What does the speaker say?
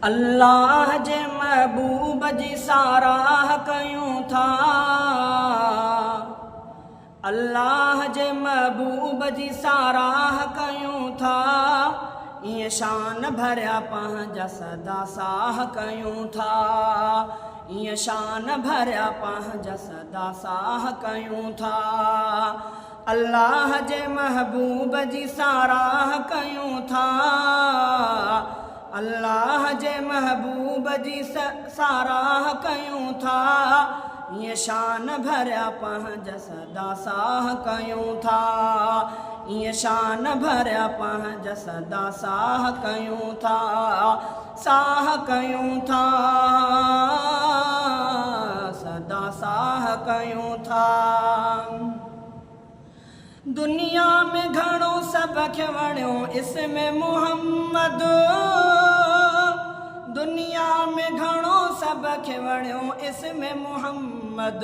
الله جي محبوب جي ساراهه ڪيون ٿا. الله جي محبوب جي ساراهه ڪيون ٿا. ائين شان ڀريا پنهنجا سدا ساهه ڪيون ٿا. ائين شان ڀريا پنهنجا سدا ساهه ڪيون ٿا. الله جي محبوب جي ساراهه ڪيون ٿا. الله جي محبوب جي ساراهه ڪيون ٿا. ائين شان ڀريا پنهنجا سدا ساهه ڪيون ٿا. ائين شان ڀريا پنهنجا سدا ساهه ڪيون ٿا. ساهه ڪيون ٿا. سدا ساهه ڪيون ٿا. دنيا ۾ گهڻو سڀ کي وڻيو اسم محمد دنيا ۾ گهڻو سڀ کي وڻيو اسم محمد.